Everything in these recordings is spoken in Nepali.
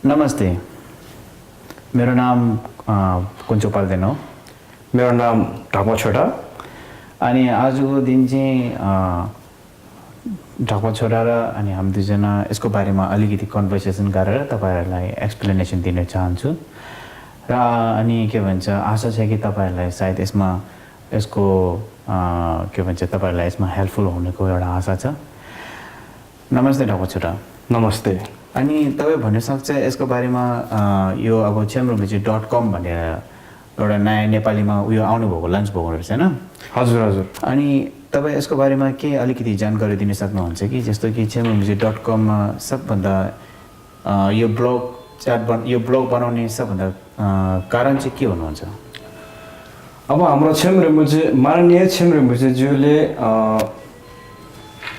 नमस्ते मेरो नाम कुञ्चो पाल्देन हो मेरो नाम ढाकमा छोटा अनि आजको दिन चाहिँ ढाकमा छोटा र अनि हामी दुईजना यसको बारेमा अलिकति कन्भर्सेसन गरेर तपाईँहरूलाई एक्सप्लेनेसन दिन चाहन्छु र अनि के भन्छ आशा छ कि तपाईँहरूलाई सायद यसको के भन्छ तपाईँहरूलाई यसमा हेल्पफुल हुनेको एउटा आशा छ। नमस्ते ढाकमा छोटा। नमस्ते। अनि तपाईँ भन्न सक्छ यसको बारेमा यो अब chemrumichi.com भनेर एउटा नयाँ नेपालीमा उयो आउनुभएको लन्च भएको रहेछ हैन? हजुर हजुर। अनि तपाईँ यसको बारेमा के अलिकति जानकारी दिन सक्नुहुन्छ कि जस्तो कि chemrumichi.com मा सबभन्दा यो ब्लग बनाउने सबभन्दा कारण चाहिँ के हुनुहुन्छ? अब हाम्रो माननीय chemrumichi-ज्यूले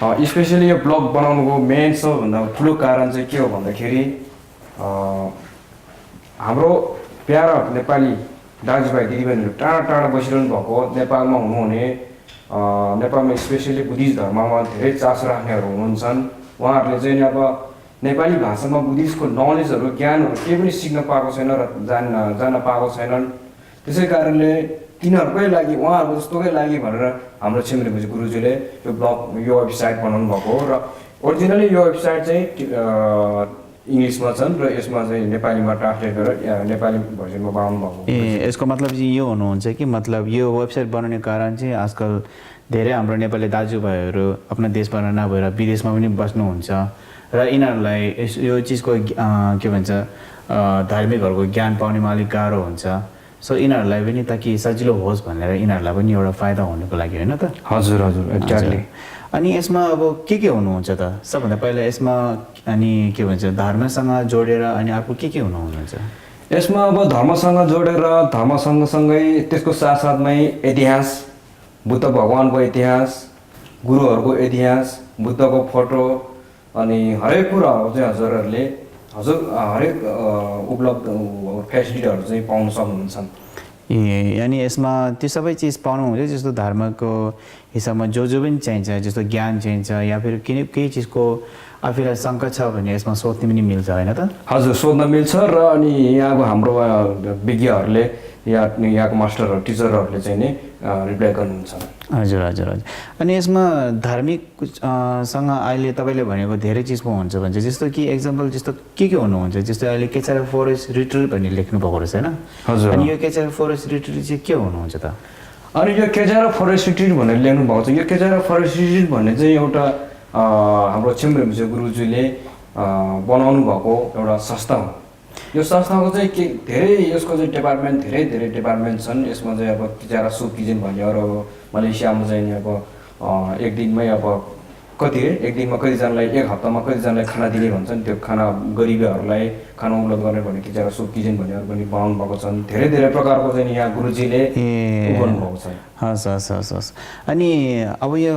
स्पेशली यो ब्लग बनाउनुको मेन सबभन्दा ठुलो कारण चाहिँ के हो भन्दाखेरि हाम्रो प्यारा नेपाली दाजुभाइ दिदीबहिनीहरू टाढा टाढा बसिरहनु भएको नेपालमा हुनुहुने नेपालमा स्पेशली बुद्धिस्ट धर्ममा धेरै चासो राख्नेहरू हुनुहुन्छन्। उहाँहरूले चाहिँ अब नेपाली भाषामा बुद्धिस्टको नलेजहरू ज्ञानहरू केही पनि सिक्न पाएको छैन र जान पाएको छैनन्। त्यसै कारणले तिनीहरूकै लागि उहाँहरूको जस्तोकै लागि भनेर हाम्रो chemrumichi गुरुजीले यो ब्लग यो वेबसाइट बनाउनु भएको हो र ओरिजिनली यो वेबसाइट चाहिँ इङ्ग्लिसमा छन् र यसमा चाहिँ नेपालीमा ट्रान्सलेट गरेर नेपाली भर्जनमा बनाउनु भएको। यसको मतलब चाहिँ यो हुनुहुन्छ कि मतलब यो वेबसाइट बनाउने कारण चाहिँ आजकल धेरै हाम्रो नेपाली दाजुभाइहरू आफ्नो देशबाट नभएर विदेशमा पनि बस्नुहुन्छ र यिनीहरूलाई यो चिजको के भन्छ धार्मिकहरूको ज्ञान पाउनेमा अलिक गाह्रो हुन्छ। सो यिनीहरूलाई पनि ताकि सजिलो होस् भनेर यिनीहरूलाई पनि एउटा फाइदा हुनुको लागि होइन त? हजुर हजुर एक्ज्याक्टली। अनि यसमा अब के हुनुहुन्छ त? सबभन्दा पहिला यसमा अनि के भन्छ धर्मसँग जोडेर अनि अर्को के हुनुहुन्छ? यसमा अब धर्मसँग जोडेर धर्म सँगसँगै त्यसको साथसाथमै इतिहास, बुद्ध भगवानको इतिहास, गुरुहरूको इतिहास, बुद्धको फोटो अनि हरेक कुराहरू चाहिँ हजुरहरूले हरेक उपलब्ध फेसिलिटीहरू चाहिँ पाउन सक्नुहुन्छ। यानी यसमा त्यो सबै चिज पाउनुहुन्छ जस्तो धर्मको हिसाबमा जो पनि चाहिन्छ जस्तो ज्ञान चाहिन्छ या फिर केही चिजको आफूलाई शङ्का छ भने यसमा सोध्न पनि मिल्छ होइन त? हजुर सोध्न मिल्छ र अनि यहाँको हाम्रो विज्ञहरूले यहाँको मास्टरहरू टिचरहरूले चाहिँ नि रिप्लाई गर्नुहुन्छ। हजुर हजुर हजुर। अनि यसमा धार्मिक सँग अहिले तपाईँले भनेको धेरै चिज हुन्छ भन्छ जस्तो कि एक्जाम्पल जस्तो के हुनुहुन्छ जस्तो अहिले केचरा फरेस्ट रिट्रिट भन्ने लेख्नु भएको रहेछ होइन? हजुर। अनि यो केचरा फरेस्ट रिट्रिट चाहिँ के हुनुहुन्छ त? अनि यो केचरा फरेस्ट रिट्रिट भनेर लेख्नु भएको छ। यो केचरा फरेस्ट रिट्रिट भन्ने चाहिँ एउटा हाम्रो chemrumichi गुरुजीले बनाउनु भएको एउटा संस्था हो। यो संस्थाको चाहिँ धेरै यसको चाहिँ धेरै डिपार्टमेन्ट छन्। यसमा चाहिँ अब केचरा सुप किचन भन्ने अरू मलेसियामा चाहिँ अब एक दिनमा कतिजनालाई एक हप्तामा कतिजनालाई खाना दिने भन्छन्। त्यो खाना गरिबहरूलाई खाना उपलब्ध गर्ने भन्ने केचरा सुप किचन भन्नेहरू पनि बनाउनु भएको छन्। धेरै प्रकारको चाहिँ यहाँ गुरुजीले बनाउनु भएको छ। हस् हस् हस् हस्। अनि अब यो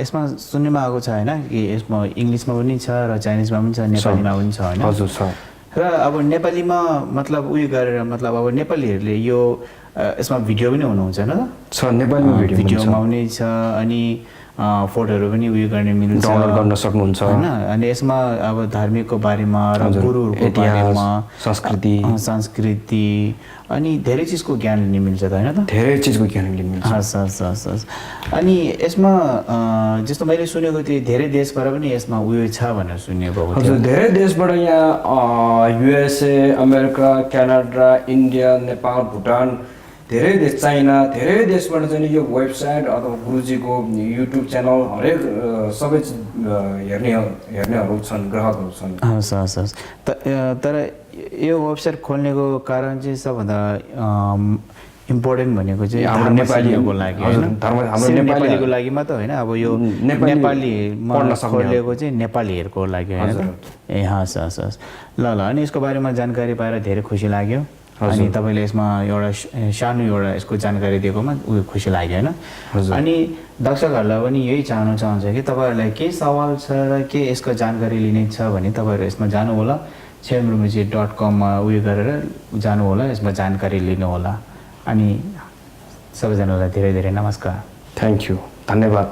यसमा सुन्नेमा आएको छ होइन कि यसमा इङ्ग्लिसमा पनि छ र चाइनिजमा पनि छ नेपालीमा पनि छ होइन? हजुर छ। र अब नेपालीमा मतलब उयो गरेर मतलब अब नेपालीहरूले यो यसमा भिडियो पनि हुनुहुन्छ होइन? छ नेपालीमा भिडियोमा पनि छ अनि फोटोहरू पनि उयो गर्ने मिल्छ, डाउनलोड गर्न सक्नुहुन्छ होइन? अनि यसमा अब धार्मिकको बारेमा र गुरुहरूको बारेमा संस्कृति अनि धेरै चिजको ज्ञान लिन मिल्छ त होइन त? धेरै चिजको ज्ञान लिन मिल्छ। हस् हस् हस् हस्। अनि यसमा जस्तो मैले सुनेको थिएँ धेरै देशबाट पनि यसमा उयो छ भनेर सुनेको हो। हजुर धेरै देशबाट यहाँ USA, America, Canada, India, Nepal, Bhutan धेरै देश, चाइना धेरै देशबाट चाहिँ यो वेबसाइट अथवा गुरुजीको युट्युब च्यानल हरेक सबै हेर्नेहरू छन्, ग्राहकहरू छन्। हस् हस् हस्। तर यो वेबसाइट खोल्नेको कारण चाहिँ सबभन्दा इम्पोर्टेन्ट भनेको चाहिँ हाम्रो नेपालीको लागि होइन? हाम्रो नेपालीको लागि मात्र होइन, अब यो नेपालीमा खोलेको चाहिँ नेपालीहरूको लागि होइन? ए हस् हस् हस्। ल अनि यसको बारेमा जानकारी पाएर धेरै खुसी लाग्यो। अनि तपाईँले यसमा एउटा सानो एउटा यसको जानकारी दिएकोमा उयो खुसी लाग्यो होइन? अनि दर्शकहरूलाई पनि यही चाहनु चाहन्छ कि तपाईँहरूलाई केही सवाल छ र के यसको जानकारी लिने छ भने तपाईँहरू यसमा जानु होला, chemrumichi.com मा उयो गरेर जानु होला, यसमा जानकारी लिनु होला। अनि सबैजनालाई धेरै धेरै नमस्कार। थ्याङ्क यू, धन्यवाद।